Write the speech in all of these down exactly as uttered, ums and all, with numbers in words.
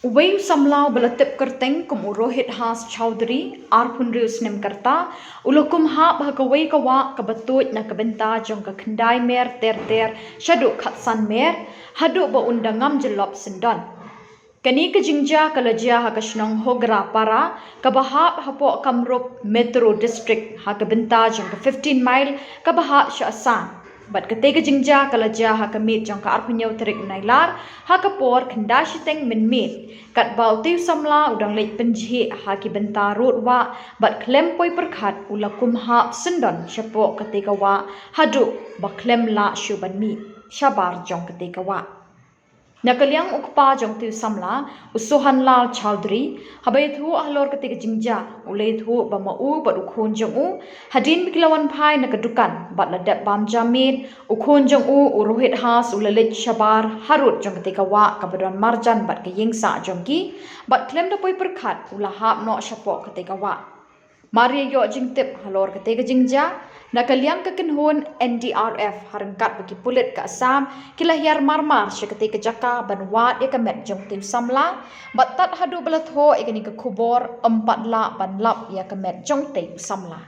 Uwei u samla uba la tip kyrteng kum u Rohit Has Chowdhury, arphew hynriew snem ka rta, u la kum hap ha kawei ka wah kaba tuid na ka bynta jong ka khyndai mer ter ter shaduh khatsan mer, haduh ba un da ngam jyllop syndon. Kane ka jingjia ka la jia ha ka shnong Hogra Para, kaba hap hapoh Kamrup Metro District, ha ka bynta jong ka fifteen mile kaba hap sha Assam. Bad kata ka jingjia ka la jia ha ka miet jong ka arphew hynñiew tarik u Nailar, ha ka por khyndai shiteng mynmiet, katba utei u samla u dang leit pynjhieh ha ki bynta rud wah, bad khlem poi pyrkhat u la kum hap syndon shapoh kata ka wah, haduh ba khlem lah shuh ban mih shabar jong kata ka wah. Na ka liang u kpa jong utei u samla, u Sohan Lal Chowdhury, haba ïathuh halor kata ka jingjia, u la ïathuh ba ma u bad u khun jong u, hadien ba ki la wan phai na ka dukan bad la dep bam ja miet, u khun jong u, u Rohit Has, u la leit shabar harud jong kata ka wah kaba don marjan bad ka ïing sah jong ki, bad khlem da poi pyrkhat u la hap noh shapoh kata ka wah. Mar ïa ïoh jingtip halor kata ka jingjia, na ka liang ka kynhun N D R F ha ryngkat bad ki pulit ka Assam ki la hiar mar mar sha kata ka jaka ban wad ïa ka met jong utei u samla, bad tad haduh ba la thoh ïa kane ka khubor ym pat lah ban lap ïa ka met jong utei u samla.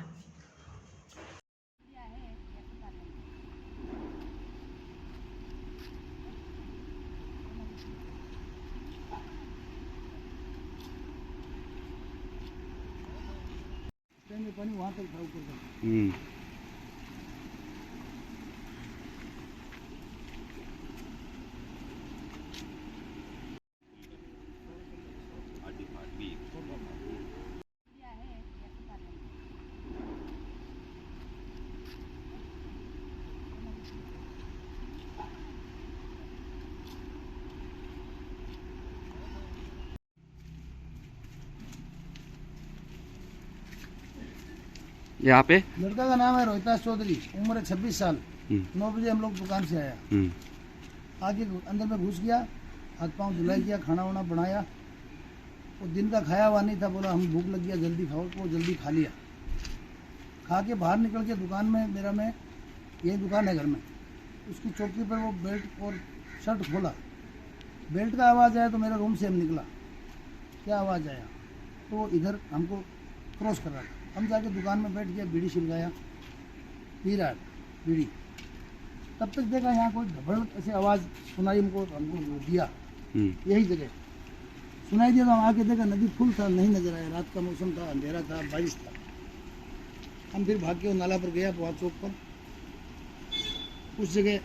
टाइम में पानी वहाँ तक था, ऊपर तक। हम्म। यहाँ पे? लड़का का नाम है रोहिताश चौधरी, उम्र है छब्बीस साल। हम्म। नौ बजे हम लोग दुकान से आया। हम्म। आके अंदर में घुस गया, हाथ पाँव धुलाई किया, खाना वाना बनाया। वो दिन का खाया हुआ नहीं था, बोला, "हम भूख लग गया, जल्दी खाओ", तो वो जल्दी खा लिया। खा के बाहर निकल के दुकान में, मेरा में, यही दुकान है घर में, उसकी चौकी पर वो बेल्ट और शर्ट खोला। बेल्ट का आवाज़ आया तो मेरे रूम से हम निकला, क्या आवाज़ आया, तो वो इधर हमको क्रॉस कर रहा था। हम जाके दुकान में बैठ गया, बीड़ी सुलगाया, पी रहा था बीड़ी। तब तक देखा यहाँ कोई धबड़ ऐसे आवाज़ सुनाई हमको, हमको दिया, हम्म। यही जगह सुनाई दिया, तो हम आके देखा नदी फुल था, नहीं नजर आया। रात का मौसम था, अंधेरा था, बारिश था। हम फिर भाग के वो नाला पर गया, वहाँ चौक पर, उस जगह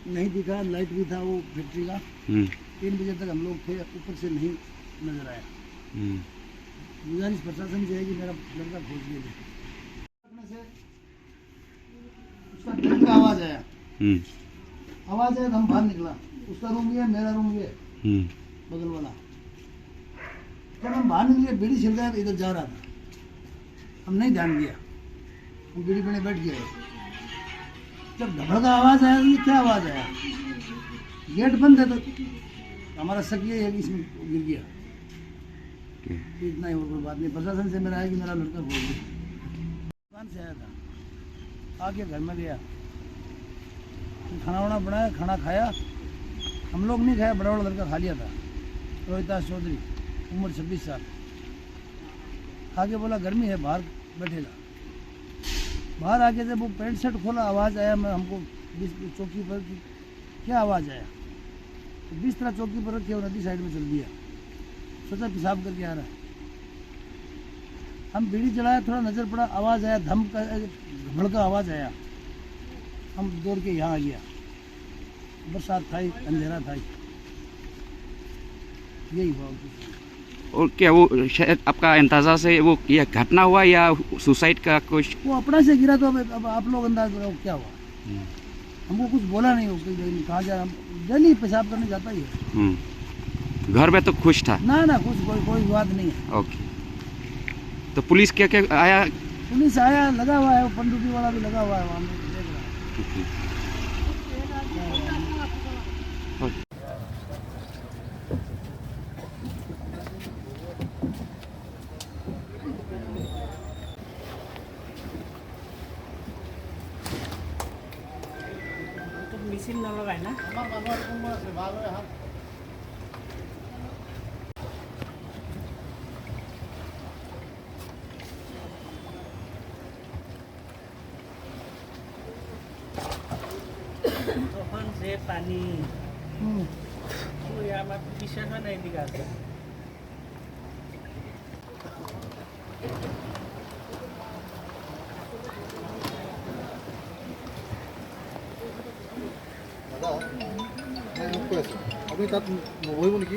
नहीं दिखा, लाइट भी था वो फैक्ट्री का। हम्म। तीन बजे तक हम लोग थे, ऊपर से नहीं नजर आया। हम्म। गुजारिश प्रशासन से है कि मेरा लड़का खोज लिया जाए। उसका बेल्ट का आवाज आया। हम्म। आवाज आया तो हम बाहर निकला। उसका रूम ये, मेरा रूम ये, हम्म। बगल वाला। जब हम बाहर निकले, बीड़ी सुलगाया तो इधर जा रहा था, हम नहीं ध्यान दिया, हम बीड़ी पीने बैठ गए। जब धबड़ का आवाज आया तो ये क्या आवाज आया, गेट बंद है तो हमारा शक ये है कि इसमें गिर गया। ठीक। इतना ही, और कोई बात नहीं। प्रशासन से मेरा है कि मेरा लड़का खोज दे। दुकान से आया था, आके घर में गया, फिर खाना वाना बनाया, खाना खाया। हम लोग नहीं खाया, बड़ा वाला लड़का खा लिया था, रोहिताश चौधरी, उम्र छब्बीस साल। खा के बोला, "गर्मी है, बाहर बैठेगा।" बाहर आके जब वो पैंट शर्ट खोला, आवाज़ आया, मैं, हमको बीस चौकी पर कि क्या आवाज़ आया, तो बिस्तरा चौकी पर रखे और नदी साइड में चल दिया। सोचा पेशाब करके आ रहा है। हम बीड़ी जलाया, थोड़ा नज़र पड़ा, आवाज़ आया, धम का, धबड़ का आवाज़ आया। हम दौड़ के यहाँ आ गया। बरसात था ही, अंधेरा था ही। यही हुआ और कुछ नहीं। और क्या वो शायद आपका अंदाज़ा से वो ये घटना हुआ या सुसाइड का कुछ? वो अपने से गिरा, तो अब, अब आप लोग अंदाज लगाओ क्या हुआ। हम्म। हमको कुछ बोला नहीं उसके लिए, कहाँ जा, हम डेली पेशाब करने जाता ही है। हम्म। घर में तो खुश था? ना, ना, कुछ कोई, कोई विवाद नहीं है। ओके। तो पुलिस क्या, क्या आया? पुलिस आया, लगा हुआ है, वो पनडुब्बी वाला भी लगा हुआ है वहाँ, मैं देख रहा हूँ। ओके। ओके। মেশিন নলগায় না? আমাৰ মানুহৰ কোনোবা আছে, ভাল হয় হাত। পানী। উম। অ, ইয়াৰ মাতটো বিশ্বাস হোৱা নাই, এদিকে আছে। দাদা, মই মোক কৈ আছোঁ, আপুনি তাত নবহিব নেকি?